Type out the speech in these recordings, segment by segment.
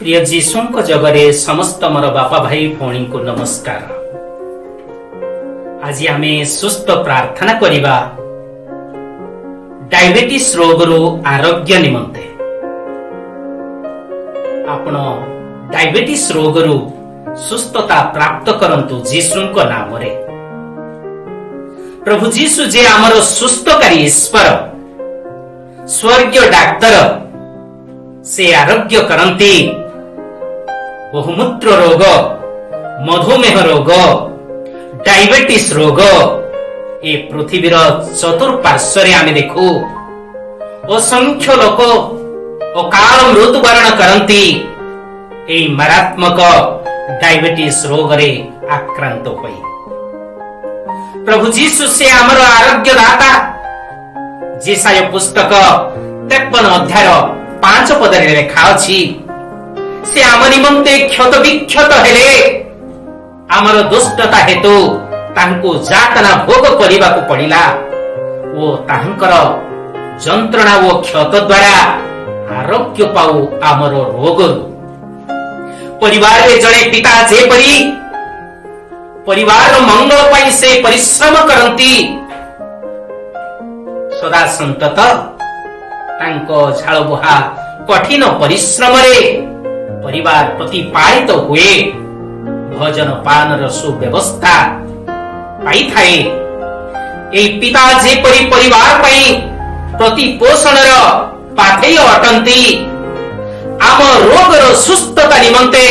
ପ୍ରିୟ ଯୀଶୁଙ୍କ ଜଗରେ ସମସ୍ତ ମୋର ବାପା, ଭାଇ, ଭଉଣୀଙ୍କୁ ନମସ୍କାର। ଆଜି ଆମେ ସୁସ୍ଥ ପ୍ରାର୍ଥନା କରିବା ଡାଇବେଟିସ୍ ରୋଗରୁ ଆରୋଗ୍ୟ ନିମନ୍ତେ। ଆପଣ ଡାଇବେଟିସ୍ ରୋଗରୁ ସୁସ୍ଥତା ପ୍ରାପ୍ତ କରନ୍ତୁ ଯୀଶୁଙ୍କ ନାମରେ। ପ୍ରଭୁ ଯୀଶୁ ଯେ ଆମର ସୁସ୍ଥକାରୀ ଈଶ୍ୱର, ସ୍ୱର୍ଗୀୟ ଡାକ୍ତର, ସେ ଆରୋଗ୍ୟ କରନ୍ତି ବହୁମୂତ୍ର ରୋଗ, ମଧୁମେହ ରୋଗ, ଡାଇବେଟିସ୍ ରୋଗ। ଏ ପୃଥିବୀର ଚତୁଃପାର୍ଶ୍ୱରେ ଆମେ ଦେଖୁ, ଅସଂଖ୍ୟ ଲୋକ ଅକାଳ ମୃତ୍ୟୁବରଣ କରନ୍ତି ଏଇ ମାରାତ୍ମକ ଡାଇବେଟିସ୍ ରୋଗରେ ଆକ୍ରାନ୍ତ ହୋଇ। ପ୍ରଭୁ ଯୀଶୁ ସେ ଆମର ଆରୋଗ୍ୟ ଦାତା। ଯିଶାଇୟ ପୁସ୍ତକ 53 ଅଧ୍ୟାୟ 5 ପଦରେ ଲେଖା ଅଛି, ସେ ଆମ ନିମନ୍ତେ କ୍ଷତ ବିକ୍ଷତ ହେଲେ, ଆମର ଦୁଷ୍ଟତା ହେତୁ ତାଙ୍କୁ ଯାତନା ଭୋଗ କରିବାକୁ ପଡ଼ିଲା ଓ ତାହାଙ୍କର ଯନ୍ତ୍ରଣା ଓ କ୍ଷତ ଦ୍ୱାରା ଆରୋଗ୍ୟ ପାଉ ଆମର ରୋଗରୁ। ପରିବାରରେ ଜଣେ ପିତା ଯେପରି ପରିବାରର ମଙ୍ଗଳ ପାଇଁ ସେ ପରିଶ୍ରମ କରନ୍ତି, ସଦା ସନ୍ତତ ତାଙ୍କ ଝାଳ ବୁହା କଠିନ ପରିଶ୍ରମରେ ପରିବାର ପ୍ରତିପାଳିତ ହୁଏ, ଭୋଜନ ପାନର ସୁବ୍ୟବସ୍ଥା ପାଇଥାଏ। ଏହି ପିତା ଯେପରି ପରିବାର ପାଇଁ ପ୍ରତିପୋଷଣର ପାଥେୟ ଅଟନ୍ତି, ଆମ ରୋଗର ସୁସ୍ଥତା ନିମନ୍ତେ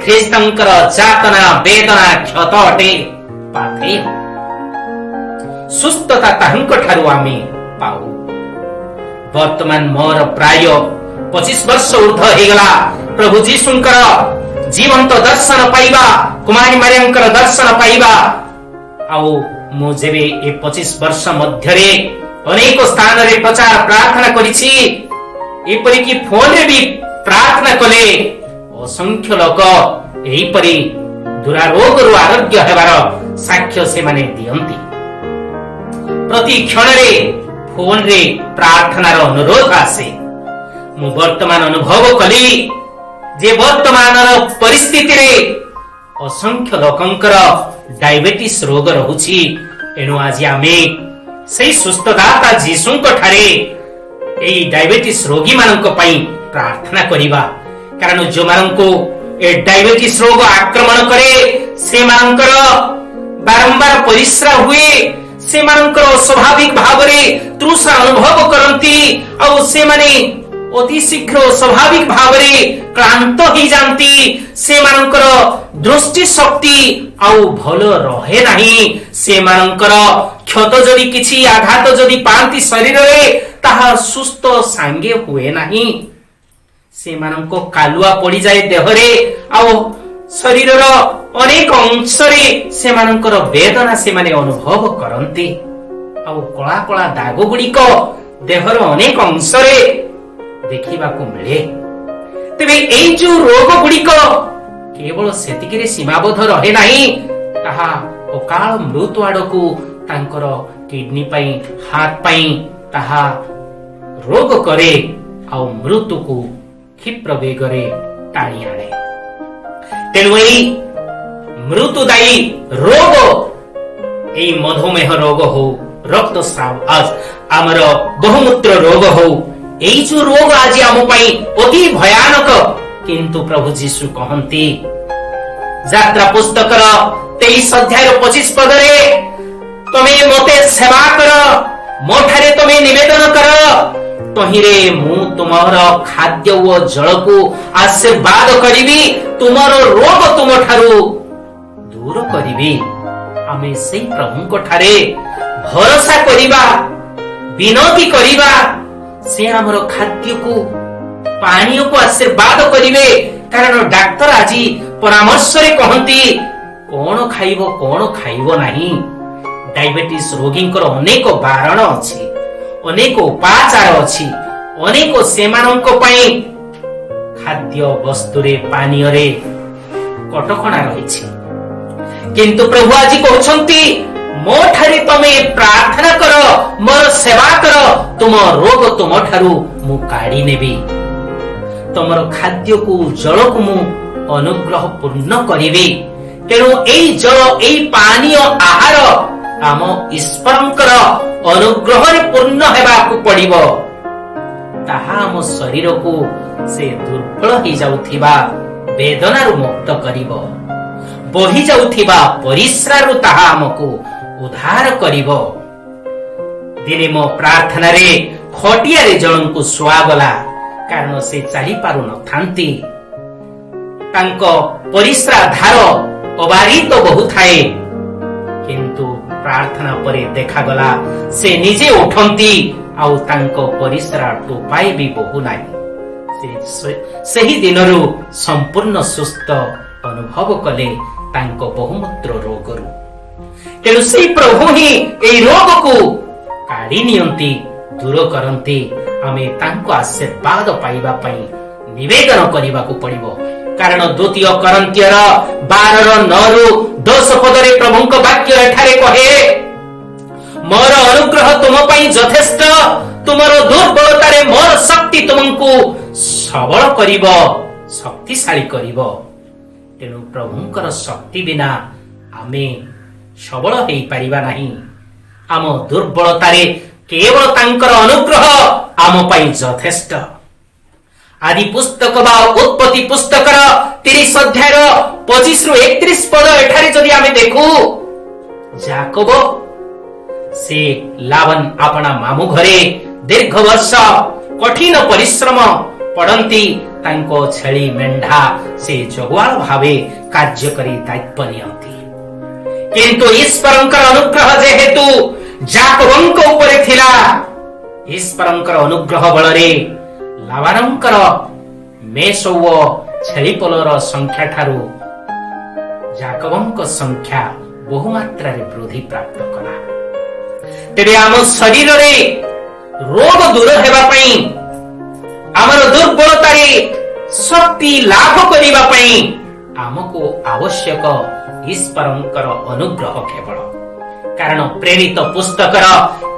ଖ୍ରୀଷ୍ଟଙ୍କର ଯାତନା, ବେଦନା, କ୍ଷତ ଅଟେ ପାଥେୟ। ସୁସ୍ଥତା ତାହାଙ୍କ ଠାରୁ ଆମେ ପାଉ। ବର୍ତ୍ତମାନ ମୋର ପ୍ରାୟ 25 ବର୍ଷ ଉର୍ଦ୍ଧ୍ୱ ହେଇଗଲା ପ୍ରଭୁ ଯୀଶୁଙ୍କର ଜୀବନ୍ତ ଦର୍ଶନ ପାଇବା, କୁମାରୀ ମାରିଆଙ୍କର ଦର୍ଶନ ପାଇବା। ଆଉ ମୁଁ ଯେବେ ଏ 25 ବର୍ଷ ମଧ୍ୟରେ ଅନେକ ସ୍ଥାନରେ ପ୍ରଚାର ପ୍ରାର୍ଥନା କରିଛି, ଏପରିକି ଫୋନରେ ବି ପ୍ରାର୍ଥନା କଲେ ଅସଂଖ୍ୟ ଲୋକ ଏହିପରି ଦୁରାରୋଗରୁ ଆରୋଗ୍ୟ ହେବାର ସାକ୍ଷ୍ୟ ସେମାନେ ଦିଅନ୍ତି। ପ୍ରତି କ୍ଷଣରେ ଫୋନରେ ପ୍ରାର୍ଥନାର ଅନୁରୋଧ ଆସେ। ମୁଁ ବର୍ତ୍ତମାନ ଅନୁଭବ କଲି ଯେ ବର୍ତ୍ତମାନର ପରିସ୍ଥିତିରେ ଅସଂଖ୍ୟ ଲୋକଙ୍କର ଡାଇବେଟିସ୍ ରୋଗ ରହୁଛି। ଏଣୁ ଆଜି ଆମେ ସେଇ ସୁସ୍ଥଦାତା ଯୀଶୁଙ୍କ ଠାରେ ଏଇ ଡାଇବେଟିସ୍ ରୋଗୀମାନଙ୍କ ପାଇଁ ପ୍ରାର୍ଥନା କରିବା। କାରଣ ଯେଉଁମାନଙ୍କୁ ଏ ଡାଇବେଟିସ୍ ରୋଗ ଆକ୍ରମଣ କରେ, ସେମାନଙ୍କର ବାରମ୍ବାର ପରିସ୍ରା ହୁଏ, ସେମାନଙ୍କର ସ୍ୱାଭାବିକ ଭାବରେ ତୃଷା ଅନୁଭବ କରନ୍ତି ଆଉ ସେମାନେ ଅତି ଶୀଘ୍ର ସ୍ୱାଭାବିକ ଭାବରେ କ୍ଳାନ୍ତ ହେଇଯାନ୍ତି। ସେମାନଙ୍କର ଦୃଷ୍ଟି ଶକ୍ତି ଆଉ ଭଲ ରହେ ନାହିଁ। ସେମାନଙ୍କର କ୍ଷତ ଯଦି କିଛି ଆଘାତ ଯଦି ପାଆନ୍ତି ଶରୀରରେ, ତାହା ସୁସ୍ଥ ସାଙ୍ଗେ ହୁଏ ନାହିଁ। ସେମାନଙ୍କ କାଲୁଆ ପଡିଯାଏ ଦେହରେ ଆଉ ଶରୀରର ଅନେକ ଅଂଶରେ ସେମାନଙ୍କର ବେଦନା ସେମାନେ ଅନୁଭବ କରନ୍ତି ଆଉ କଳା କଳା ଦାଗ ଗୁଡିକ ଦେହର ଅନେକ ଅଂଶରେ ଦେଖିବାକୁ ମିଳେ। ତେବେ ଏଇ ଯୋଉ ରୋଗ ଗୁଡିକ କେବଳ ସେତିକିରେ ସୀମାବଦ୍ଧ ରହେ ନାହିଁ, ତାହା ଅକାଳ ମୃତ୍ୟୁ ଆଡକୁ ତାଙ୍କର କିଡନୀ ପାଇଁ, ହାର୍ଟ ପାଇଁ ତାହା ରୋଗ କରେ ଆଉ ମୃତ୍ୟୁକୁ କ୍ଷିପ୍ର ବେଗରେ ଟାଣି ଆଣେ। ତେଣୁ ଏଇ ମୃତ୍ୟୁଦାୟୀ ରୋଗ, ଏଇ ମଧୁମେହ ରୋଗ ହଉ, ରକ୍ତସ୍ରାବ, ଆମର ବହୁମୂତ୍ର ରୋଗ ହଉ, ଏଇ ଯୋଉ ରୋଗ ଆଜି ଆମ ପାଇଁ ଅତି ଭୟାନକ, କିନ୍ତୁ ପ୍ରଭୁ ଯୀଶୁ କହନ୍ତି ଯାତ୍ରା ପୁସ୍ତକର 23 ଅଧ୍ୟାୟର 25 ପଦରେ, ତମେ ମତେ ସେବା କର, ମୋ ଠାରେ ତମେ ନିବେଦନ କର, ତହିଁରେ ମୁଁ ତୁମର ଖାଦ୍ୟ ଓ ଜଳକୁ ଆଶୀର୍ବାଦ କରିବି, ତୁମର ରୋଗ ତୁମଠାରୁ ଦୂର କରିବି। ଆମେ ସେଇ ପ୍ରଭୁଙ୍କ ଠାରେ ଭରସା କରିବା, ବିନତି କରିବା। ସେ ଆମର ଖାଦ୍ୟକୁ, ପାନୀୟକୁ ଆଶୀର୍ବାଦ କରିବେ। କାରଣ ଡାକ୍ତର ଆଜି ପରାମର୍ଶରେ କହନ୍ତି କଣ ଖାଇବ, କଣ ଖାଇବ ନାହିଁ। ଡାଇବେଟିସ୍ ରୋଗୀଙ୍କର ଅନେକ ବାରଣ ଅଛି, ଅନେକ ଉପାଚାର ଅଛି, ଅନେକ ସେମାନଙ୍କ ପାଇଁ ଖାଦ୍ୟ ବସ୍ତୁରେ, ପାନୀୟରେ କଟକଣା ରହିଛି। କିନ୍ତୁ ପ୍ରଭୁ ଆଜି କହୁଛନ୍ତି, ମୋ ଠାରେ ତମେ ପ୍ରାର୍ଥନା କର, ମୋର ସେବା କର, ତୁମ ରୋଗ ତୁମ ଠାରୁ ମୁଁ କାଢି ନେବି। ତମର ଖାଦ୍ୟକୁ, ଜଳକୁ ମୁଁ ଅନୁଗ୍ରହ ପୂର୍ଣ୍ଣ କରିବି। ତେଣୁ ଏଇ ଜଳ, ଏଇ ପାନୀୟ ଆହାର ଆମ ଈଶ୍ୱରଙ୍କର ଅନୁଗ୍ରହରେ ପୂର୍ଣ୍ଣ ହେବାକୁ ପଡିବ। ତାହା ଆମ ଶରୀରକୁ ସେ ଦୁର୍ବଳ ହେଇଯାଉଥିବା ବେଦନାରୁ ମୁକ୍ତ କରିବ, ବହି ଯାଉଥିବା ପରିସ୍ରାରୁ ତାହା ଆମକୁ ଉଦ୍ଧାର କରିବ। ଦିନେ ମୋ ପ୍ରାର୍ଥନାରେ ଖଟିଆରେ ଜଣଙ୍କୁ ଶୁଆଗଲା, କାରଣ ସେ ଚାଲି ପାରୁନଥାନ୍ତି। ତାଙ୍କ ପରିସ୍ରା ଧାର ଅବାରିତ ବହୁଥାଏ। କିନ୍ତୁ ପ୍ରାର୍ଥନା ପରେ ଦେଖାଗଲା, ସେ ନିଜେ ଉଠନ୍ତି ଆଉ ତାଙ୍କ ପରିସ୍ରା ଟୋପାଏ ବି ବହୁନାହିଁ। ସେ ସେହି ଦିନରୁ ସମ୍ପୂର୍ଣ୍ଣ ସୁସ୍ଥ ଅନୁଭବ କଲେ ତାଙ୍କ ବହୁମୂତ୍ର ରୋଗରୁ। ତେଣୁ ସେଇ ପ୍ରଭୁ ହିଁ ଏଇ ରୋଗକୁ କାଢି ନିଅନ୍ତି, ଦୂର କରନ୍ତି। ଆମେ ତାଙ୍କ ଆଶୀର୍ବାଦ ପାଇବା ପାଇଁ ନିବେଦନ କରିବାକୁ ପଡିବ, କାରଣ ଦ୍ୱିତୀୟ କରିନ୍ଥୀୟର 12ର 9ରୁ 10 ପଦରେ ପ୍ରଭୁଙ୍କ ବାକ୍ୟ ଏଠାରେ କହେ, "ମୋର ଅନୁଗ୍ରହ ତୁମ ପାଇଁ ଯଥେଷ୍ଟ। ତୁମର ଦୁର୍ବଳତାରେ ମୋର ଶକ୍ତି ତୁମକୁ ସବଳ କରିବ, ଶକ୍ତିଶାଳୀ କରିବ।" ତେଣୁ ପ୍ରଭୁଙ୍କର ଶକ୍ତି ବିନା ଆମେ ସବଳ ହେଇପାରିବା ନାହିଁ। ଆମ ଦୁର୍ବଳତାରେ କେବଳ ତାଙ୍କର ଅନୁଗ୍ରହ ଆମ ପାଇଁ ଯଥେଷ୍ଟ। ଆଦି ପୁସ୍ତକ ବା ଉତ୍ପତ୍ତି ପୁସ୍ତକର 30 ଅଧ୍ୟାୟର 25ରୁ 31 ପଦ ଏଠାରେ ଯଦି ଆମେ ଦେଖୁ, ଜାକବ ସେ ଲାବନ ଆପଣା ମାମୁ ଘରେ ଦୀର୍ଘ ବର୍ଷ କଠିନ ପରିଶ୍ରମ ପଡନ୍ତି। ତାଙ୍କ ଛେଳି ମେଣ୍ଢା ସେ ଜଗୁଆଳ ଭାବେ କାର୍ଯ୍ୟ କରି ଦାୟିତ୍ୱ ନିଅନ୍ତି। କିନ୍ତୁ ଈଶ୍ୱରଙ୍କର ଅନୁଗ୍ରହ ଯେହେତୁ ଜାକବଙ୍କ ଉପରେ ଥିଲା, ଈଶ୍ୱରଙ୍କର ଅନୁଗ୍ରହ ବଳରେ ଲାବାନଙ୍କର ମେଷ ଓ ଛେଳି ପଲର ସଂଖ୍ୟା ଠାରୁ ଜାକବଙ୍କ ସଂଖ୍ୟା ବହୁମାତ୍ରାରେ ବୃଦ୍ଧି ପ୍ରାପ୍ତ କଲା। ତେବେ ଆମ ଶରୀରରେ ରୋଗ ଦୂର ହେବା ପାଇଁ, ଆମର ଦୁର୍ବଳତାରେ ଶକ୍ତି ଲାଭ କରିବା ପାଇଁ ଆମକୁ ଆବଶ୍ୟକ ଈଶ୍ୱରଙ୍କର ଅନୁଗ୍ରହ କେବଳ। କାରଣ ପ୍ରେରିତ ପୁସ୍ତକର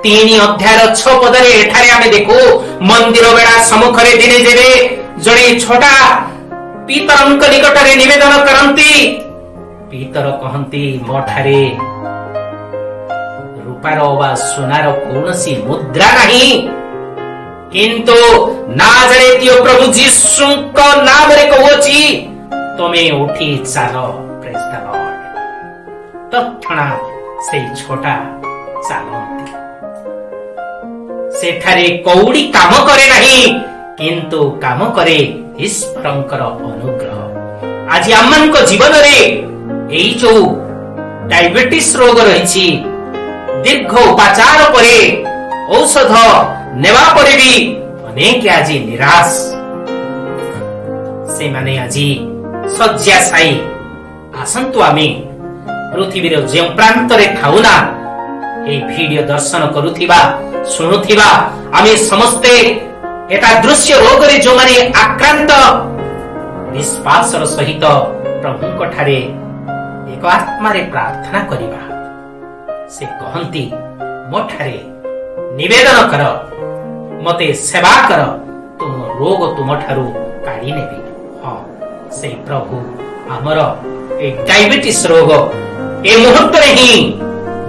3 ଅଧ୍ୟାୟର 6 ପଦରେ ଏଠାରେ ଆମେ ଦେଖୁ, ମନ୍ଦିର ବେଢ଼ା ସମ୍ମୁଖରେ ଦିନେ ଯେବେ ଜଣେ ଛୋଟା ପିତରଙ୍କ ନିକଟରେ ନିବେଦନ କରନ୍ତି, ପିତର କହନ୍ତି, "ମୋ ଠାରେ ରୂପାର ବା ସୁନାର କୌଣସି ମୁଦ୍ରା ନାହିଁ, କିନ୍ତୁ ନାଜରେତୀୟ ପ୍ରଭୁ ଯୀଶୁଙ୍କ ନାମରେ କହୁଅଛି, ତମେ ଉଠି ଚାଲ।" Praise the Lord. ତତ୍କ୍ଷଣାତ୍ ସେଇ ଛୋଟା ଚାଲନ୍ତି। ସେଠାରେ କଉଡ଼ି କାମ କରେ ନାହିଁ, କିନ୍ତୁ କାମ କରେ ଈଶ୍ୱରଙ୍କର ଅନୁଗ୍ରହ। ଆଜି ଆମମାନଙ୍କ ଜୀବନରେ ଏଇ ଯୋଉ ଡାଇବେଟିସ୍ ରୋଗ ରହିଛି, ଦୀର୍ଘ ଉପଚାର ପରେ, ଔଷଧ ନେବା ପରେ ବି ଅନେକ ଆଜି ନିରାଶ। ସେମାନେ ଆଜି ଶଯ୍ୟାଶାୟୀ। ଆସନ୍ତୁ, ଆମେ ପୃଥିବୀର ଯେଉଁ ପ୍ରାନ୍ତରେ ଥାଉ ନା, ଏହି ଭିଡିଓ ଦର୍ଶନ କରୁଥିବା, ଶୁଣୁଥିବା ଆମେ ସମସ୍ତେ ଏତାଦୃଶ୍ୟ ରୋଗରେ ଯେଉଁମାନେ ଆକ୍ରାନ୍ତ, ବିଶ୍ୱାସର ସହିତ ପ୍ରଭୁଙ୍କ ଠାରେ ଏକ ଆତ୍ମାରେ ପ୍ରାର୍ଥନା କରିବା। ସେ କହନ୍ତି, "ମୋ ଠାରେ ନିବେଦନ କର, ମତେ ସେବା କର, ତୁମ ରୋଗ ତୁମଠାରୁ କାଢି ନେବି।" ହଁ, ସେଇ ପ୍ରଭୁ ଆମର ଏଇ ଡାଇବେଟିସ୍ ରୋଗ ଏ ମୁହୂର୍ତ୍ତରେ ହିଁ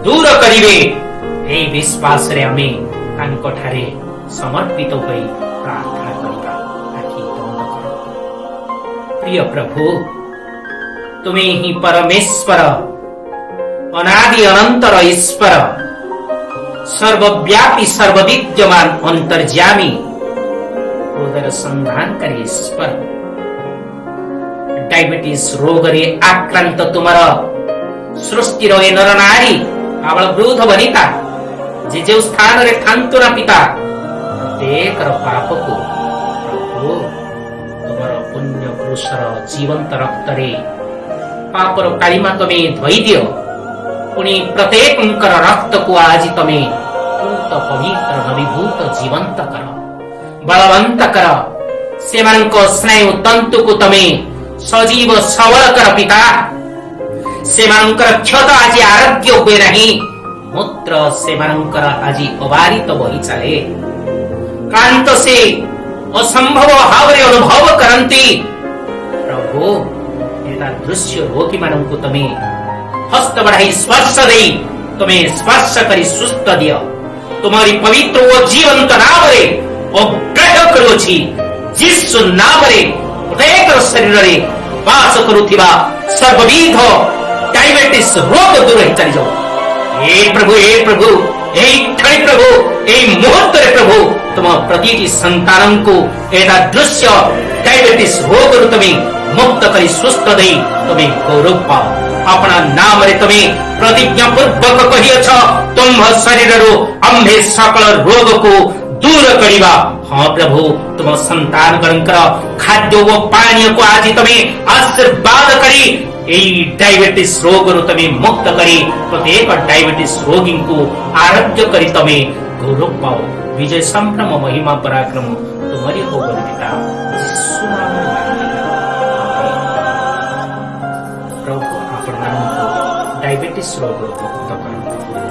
ଦୂର କରିବେ। ଏହି ବିଶ୍ୱାସରେ ଆମେ ତାଙ୍କଠାରେ ସମର୍ପିତ ହୋଇ ପ୍ରାର୍ଥନା କରିବା। ଆଖି ବନ୍ଦ କରନ୍ତୁ। ପ୍ରିୟ ପ୍ରଭୁ, ତୁମେ ହିଁ ପରମେଶ୍ୱର, ଅନାଦି ଅନନ୍ତର ଈଶ୍ୱର, ସର୍ବବ୍ୟାପୀ, ସର୍ବବିଦ୍ୟମାନ, ଅନ୍ତର୍ଯାମୀ, ହୃଦୟର ସନ୍ଧାନକାରୀ ଈଶ୍ୱର। ଡାଇବେଟିସ୍ ରୋଗରେ ଆକ୍ରାନ୍ତ ତୁମର ସୃଷ୍ଟିର ଏ ନର ନାରୀ, ଆବାଳ ବୃଦ୍ଧ ବନିତା, ଯେ ଯେଉଁ ସ୍ଥାନରେ ଥାନ୍ତୁ ନା ପିତା, ପ୍ରତ୍ୟେକର ପାପକୁ ପ୍ରଭୁ ତୁମର ପୁଣ୍ୟ କ୍ରୁଶର ଜୀବନ୍ତ ରକ୍ତରେ ପାପର କାଳିମା ତମେ ଧୋଇ ଦିଅ। ପୁଣି ପ୍ରତ୍ୟେକଙ୍କର ରକ୍ତକୁ ଆଜି ତମେ ପୂତ, ପବିତ୍ର, ନବୀଭୂତ, ଜୀବନ୍ତ କର, ବଳବନ୍ତ କର। ସେମାନଙ୍କ ସ୍ନାୟୁ ତନ୍ତୁକୁ ତମେ ସଜୀବ ସବଳ କର ପିତା। ସେମାନଙ୍କର କ୍ଷତ ଆଜି ଆରୋଗ୍ୟ ହୁଏ ନାହିଁ, ମୂତ୍ର ସେମାନଙ୍କର ଆଜି ଅବାରିତ ବହି ଚାଲେ। କ୍ଳାନ୍ତ ସେ ଅସମ୍ଭବ ଭାବରେ ଅନୁଭବ କରନ୍ତି। ପ୍ରଭୁ, ଏଟା ଦୃଶ୍ୟ ରୋଗୀମାନଙ୍କୁ ତମେ ହସ୍ତ ବଢାଇ ସ୍ପର୍ଶ ଦେଇ, ତୁମେ ସ୍ପର୍ଶ କରି ସୁସ୍ଥ ଦିଅ। ତୁମରି ପବିତ୍ର ଓ ଜୀବନ୍ତ ନାମରେ ଅଗ୍ରାହ୍ୟ କରୁଅଛି। ଯୀଶୁ ନାମରେ ପ୍ରତ୍ୟେକ ଶରୀରରେ ବାସ କରୁଥିବା ସର୍ବବିଧ ଡାଇବେଟିସ୍ ରୋଗ ଦୂର ହେଇ ଚାଲିଯାଉ। ହେ ପ୍ରଭୁ, ହେ ପ୍ରଭୁ, ଏଇ କ୍ଷଣି ପ୍ରଭୁ, ଏଇ ମୁହୂର୍ତ୍ତରେ ପ୍ରଭୁ, ତୁମ ପ୍ରତିଟି ସନ୍ତାନଙ୍କୁ ଏଟା ଦୃଶ୍ୟ ଡାଇବେଟିସ୍ ରୋଗରୁ ତୁମେ ମୁକ୍ତ କରି ସୁସ୍ଥ ଦେଇ ତୁମେ ଗୌରବ ପାଅ। ଆପଣା ନାମରେ ତୁମେ ପ୍ରତିଜ୍ଞା ପୂର୍ବକ କହିଅଛ, ତୁମ୍ଭ ଶରୀରରୁ ଆମ୍ଭେ ସକଳ ରୋଗକୁ ଦୂର କରିବା। ହଁ ପ୍ରଭୁ, ତୁମ ସନ୍ତାନଗଣଙ୍କର ଖାଦ୍ୟ ଓ ପାନୀୟକୁ ଆଜି ତମେ ଆଶୀର୍ବାଦ କରି ଏଇ ଡାଇବେଟିସ୍ ରୋଗରୁ ତମେ ମୁକ୍ତ କରି ପ୍ରତ୍ୟେକ ଡାଇବେଟିସ୍ ରୋଗୀଙ୍କୁ ଆରୋଗ୍ୟ କରି ତମେ ଗୌରବ ପାଅ। ବିଜୟ, ସମ୍ଭ୍ରମ, ମହିମା, ପରାକ୍ରମ ତୁମରି ହଉ ବୋଲି ପିତା ଯୀଶୁ ନାମରେ ମାଗିଲି। ଆମେନ୍। ପ୍ରଭୁ ଆପଣମାନଙ୍କୁ ଡାଇବେଟିସ୍ ରୋଗରୁ ମୁକ୍ତ କରନ୍ତୁ।